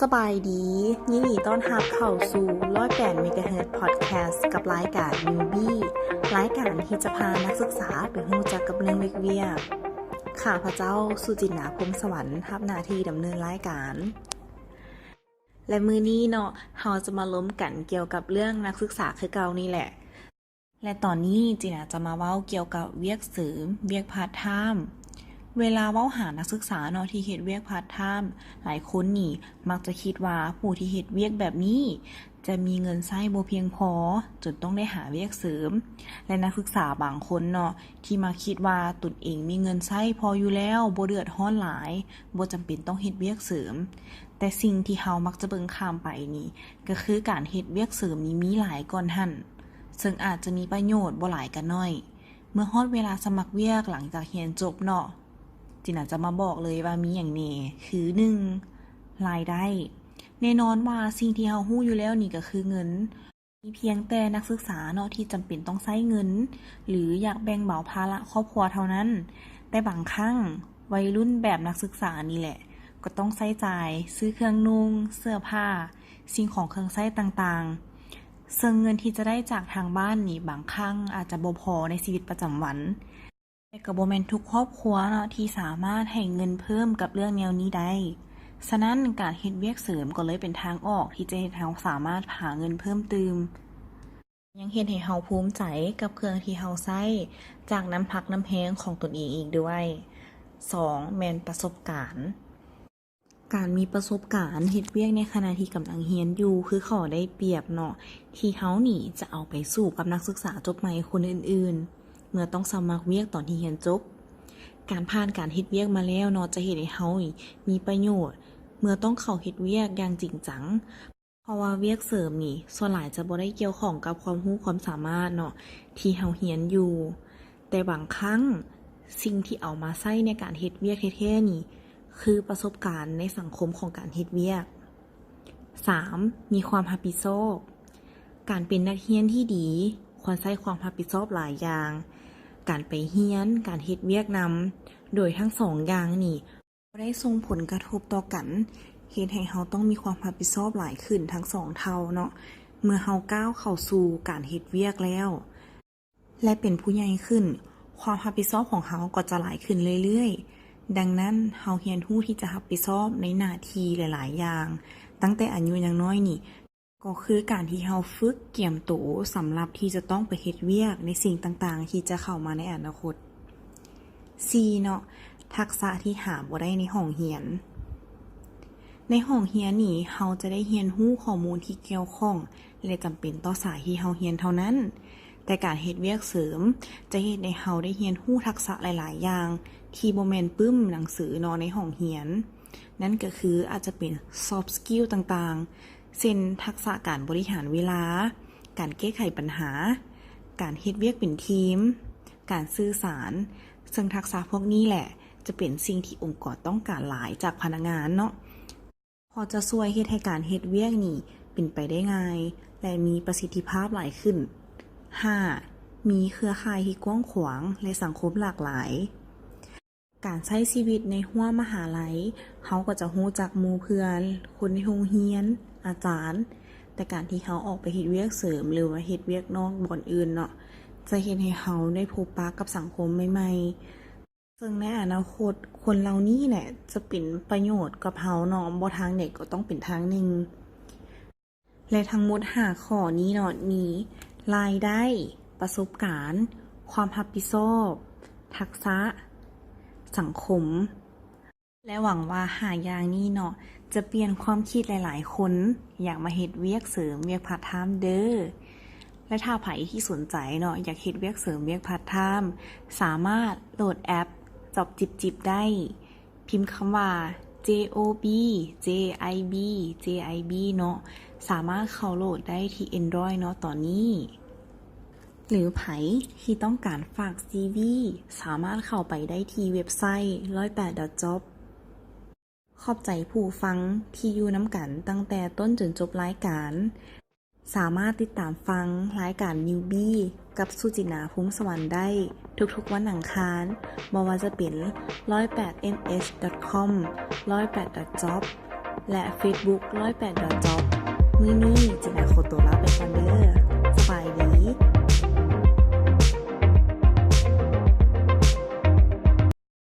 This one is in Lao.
ສະບາຍດີ, ຍິນດີຕ້ອນຮັບເຂົ້າສູ່ ຮ້ອຍແປດ ເມກາເຮີດ ພອດແຄສ ກັບລາຍການ Newbie ລາຍການທີ່ຈະພານັກສຶກສາໄປຮູ້ຈັກກັບເລື່ອງວຽກໆ. ຂ້າພະເຈົ້າ ສຸຈິນດາ ພົມສະຫວັນ ຮັບໜ້າທີ່ດຳເນີນລາຍການ ແລະ ມື້ນີ້ເນາະ ເຮົາຈະມາລົມກັນກ່ຽວກັບເລື່ອງນັກສຶກສາຄືເກົ່ານີ້ແຫຼະ. ແລະ ຕອນນີ້ຈິນດາຈະມາເວົ້າກ່ຽວກັບວຽກເສີມ, ວຽກພາດທາມ. ເວລາເວົ້າຫານັກສຶກສາເນາະ ທີ່ເຮັດວຽກພາດທາມ, ຫຼາຍຄົນນີ້ມັກຈະຄິດວ່າຜູ້ທີ່ເຮັດວຽກແບບນີ້ຈະມີເງິນໃຊ້ບໍ່ພຽງພໍ ຈົນຕ້ອງໄດ້ຫາວຽກເສີມ. ແລະ ນັກສຶກສາບາງຄົນເນາະ ທີ່ມັກຄິດວ່າຕົນເອງມີເງິນໃຊ້ພໍຢູ່ແລ້ວ, ບໍ່ເດືອດຮ້ອນຫຼາຍ, ບໍ່ຈຳເປັນຕ້ອງເຮັດວຽກເສີມ. ແຕ່ສິ່ງທີ່ເຮົາມັກຈະເບິ່ງຂ້າມໄປນີ້ ກໍຄືການເຮັດວຽກເສີມນີ້ມີຫຼາຍກ່ອນຫັ້ນ, ເຊິ່ງອາດຈະມີປະໂຫຍດບໍ່ຫຼາຍກໍໜ້ອຍ. ເມື່ອຮອດເວລາສະໝັກວຽກຫຼັງຈາກຮຽນຈົບເນາະ, ຈິນດາຈະມາບອກເລີຍວ່າມີຫຍັງແດ່. ຄື ໜຶ່ງ ລາຍໄດ້. ແນ່ນອນວ່າສິ່ງທີ່ເຮົາຮູ້ຢູ່ແລ້ວນີ້ກໍຄືເງິນ. ມີພຽງແຕ່ນັກສຶກສາເນາະ ທີ່ຈຳເປັນຕ້ອງໃຊ້ເງິນ ຫຼື ຢາກແບ່ງເບົາພາລະຄອບຄົວເທົ່ານັ້ນ. ແຕ່ບາງຄັ້ງ ໄວລຸ້ນແບບນັກສຶກສານີ້ແຫຼະ ກໍຕ້ອງໃຊ້ຈ່າຍ ຊື້ເຄື່ອງນຸ່ງ, ເສື້ອຜ້າ, ສິ່ງຂອງເຄື່ອງໃຊ້ຕ່າງໆ, ເຊິ່ງເງິນທີ່ຈະໄດ້ຈາກທາງບ້ານນີ້ ບາງຄັ້ງອາດຈະບໍ່ພໍໃນຊີວິດປະຈຳວັນ. ແຕ່ກໍບໍ່ແມ່ນທຸກຄອບຄົວເນາະ ທີ່ສາມາດໃຫ້ເງິນເພີ່ມກັບເລື່ອງແນວນີ້ໄດ້. ສະນັ້ນ ການເຮັດວຽກເສີມກໍເລີຍເປັນທາງອອກທີ່ຈະເຮັດໃຫ້ເຮົາສາມາດຫາເງິນເພີ່ມຕື່ມ. ຍັງເຮັດໃຫ້ເຮົາພູມໃຈກັບເຄື່ອງທີ່ເຮົາໃຊ້ ຈາກນ້ຳພັກນ້ຳແຮງຂອງຕົນເອງອີກດ້ວຍ. ສອງ ແມ່ນປະສົບການ. ການມີປະສົບການເຮັດວຽກໃນຂະນະທີ່ກຳລັງຮຽນຢູ່ ຄືຂໍ້ໄດ້ປຽບເນາະ ທີ່ເຮົານີ້ຈະເອົາໄປສູ້ກັບນັກສຶກສາຈົບໃໝ່ຄົນອື່ນໆ ເມື່ອຕ້ອງສະໝັກວຽກຕອນທີ່ຮຽນຈົບ. ການຜ່ານການເຮັດວຽກມາແລ້ວເນາະ ຈະເຮັດໃຫ້ເຮົານີ້ມີປະໂຫຍດ ເມື່ອຕ້ອງເຂົ້າເຮັດວຽກຢ່າງຈິງຈັງ. ເພາະວ່າວຽກເສີມນີ້ ສ່ວນຫຼາຍຈະບໍ່ໄດ້ກ່ຽວຂ້ອງກັບຄວາມຮູ້ຄວາມສາມາດເນາະ ທີ່ເຮົາຮຽນຢູ່. ແຕ່ບາງຄັ້ງ ສິ່ງທີ່ເອົາມາໃຊ້ໃນການເຮັດວຽກແທ້ໆນີ້ ຄືປະສົບການໃນສັງຄົມຂອງການເຮັດວຽກ. ສາມ ມີຄວາມຮັບຜິດຊອບ. ການເປັນນັກຮຽນທີ່ດີ ຄວນໃຊ້ຄວາມຮັບຜິດຊອບຫຼາຍຢ່າງ. ການໄປຮຽນ, ການເຮັດວຽກນຳ, ໂດຍທັງສອງຢ່າງນີ້ ບໍ່ໄດ້ສົ່ງຜົນກະທົບຕໍ່ກັນ, ເຮັດໃຫ້ເຮົາຕ້ອງມີຄວາມຮັບຜິດຊອບຫຼາຍຂຶ້ນທັງສອງເທົ່າເນາະ ເມື່ອເຮົາກ້າວເຂົ້າສູ່ການເຮັດວຽກແລ້ວ ແລະ ເປັນຜູ້ໃຫຍ່ຂຶ້ນ, ຄວາມຮັບຜິດຊອບຂອງເຮົາກໍຈະຫຼາຍຂຶ້ນເລື້ອຍໆ. ດັ່ງນັ້ນ, ເຮົາຮຽນຮູ້ທີ່ຈະຮັບຜິດຊອບໃນໜ້າທີ່ຫຼາຍໆຢ່າງ ຕັ້ງແຕ່ອາຍຸຍັງນ້ອຍນີ້ ກໍຄືການທີ່ເຮົາຝຶກກຽມໂຕສຳລັບທີ່ຈະຕ້ອງໄປເຮັດວຽກໃນສິ່ງຕ່າງໆທີ່ຈະເຂົ້າມາໃນອະນາຄົດ. ສີ່ເນາະ, ທັກສະທີ່ຫາບໍ່ໄດ້ໃນຫ້ອງຮຽນ. ໃນຫ້ອງຮຽນນີ້ ເຮົາຈະໄດ້ຮຽນຮູ້ຂໍ້ມູນທີ່ກ່ຽວຂ້ອງ ແລະ ຈຳເປັນຕໍ່ສາຍທີ່ເຮົາຮຽນເທົ່ານັ້ນ, ແຕ່ການເຮັດວຽກເສີມຈະເຮັດໃຫ້ເຮົາໄດ້ຮຽນຮູ້ທັກສະຫຼາຍໆຢ່າງທີ່ບໍ່ແມ່ນປຶ້ມໜັງສືເນາະໃນຫ້ອງຮຽນ. ນັ້ນກໍຄືອາດຈະເປັນ soft skill ຕ່າງໆ ເຊັ່ນ ທັກສະການບໍລິຫານເວລາ, ການແກ້ໄຂບັນຫາ, ການເຮັດວຽກເປັນທີມ, ການສື່ສານ, ເຊິ່ງທັກສະພວກນີ້ແຫຼະ ຈະເປັນສິ່ງທີ່ອົງກອນຕ້ອງການຫຼາຍຈາກພະນັກງານເນາະ ເພາະຈະຊ່ວຍເຮັດໃຫ້ການເຮັດວຽກນີ້ເປັນໄປໄດ້ງ່າຍ ແລະ ມີປະສິດທິພາບຫຼາຍຂຶ້ນ. ຫ້າ ມີເຄືອຂ່າຍທີ່ກວ້າງຂວາງ ແລະ ສັງຄົມຫຼາກຫຼາຍ. ການໃຊ້ຊີວິດໃນຮົ້ວມະຫາໄລ, ເຮົາກໍຈະຮູ້ຈັກໝູ່ເພື່ອນ, ຄົນໃນໂຮງຮຽນ, ອາຈານ, ແຕ່ການທີ່ເຮົາອອກໄປເຮັດວຽກເສີມ ຫຼືວ່າເຮັດວຽກນອກບ່ອນອື່ນເນາະ, ຈະເຮັດໃຫ້ເຮົາໄດ້ພົບປະກັບສັງຄົມໃໝ່ໆ, ເຊິ່ງໃນອະນາຄົດຄົນເຫຼົ່ານີ້ແຫຼະຈະເປັນປະໂຫຍດກັບເຮົາເນາະ, ບໍ່ທາງໃດກໍຕ້ອງເປັນທາງໜຶ່ງ. ແລະ ທັງໝົດຫ້າຂໍ້ນີ້ເນາະ ມີລາຍໄດ້, ປະສົບການ, ຄວາມຮັບຜິດຊອບ, ທັກສະ, ສັງຄົມ ແລະ ຫວັງວ່າຫ້າຢ່າງນີ້ເນາະ ຈະປ່ຽນຄວາມຄິດຫຼາຍໆຄົນ ຢາກມາເຮັດວຽກເສີມ, ວຽກພາດທາມເດີ້. ແລະ ຖ້າໃຜທີ່ສົນໃຈເນາະ ຢາກເຮັດວຽກເສີມ, ວຽກພາດທາມ ສາມາດໂຫຼດແອັບ Jobjib ໄດ້. ພິມຄຳວ່າ J O B J I B J I B ເນາະ, ສາມາດເຂົ້າໂຫຼດໄດ້ທີ່ Android ເນາະຕອນນີ້. ຫຼື ໃຜທີ່ຕ້ອງການຝາກຊີວີ ສາມາດເຂົ້າໄປໄດ້ທີ່ເວັບໄຊ ຮ້ອຍແປດ ດອດ ຈອບ. ຂອບໃຈຜູ້ຟັງທີ່ຢູ່ນຳກັນຕັ້ງແຕ່ຕົ້ນຈົນຈົບລາຍການ. ສາມາດຕິດຕາມຟັງລາຍການ Newbie ກັບສຸຈິນາ ພົມສະຫວັນ ໄດ້ທຸກໆວັນອັງຄານ, ບໍ່ວ່າຈະເປັນ ຮ້ອຍແປດ ເອັມເອັດ ດອດ ຄອມ, ຮ້ອຍແປດ ດອດ ຈອບ ແລະ Facebook ຮ້ອຍແປດ ດອດ ຈັອບ. ມື້ນີ້ ຈິນດາ ຂໍຕົວລາໄປກ່ອນເດີ້.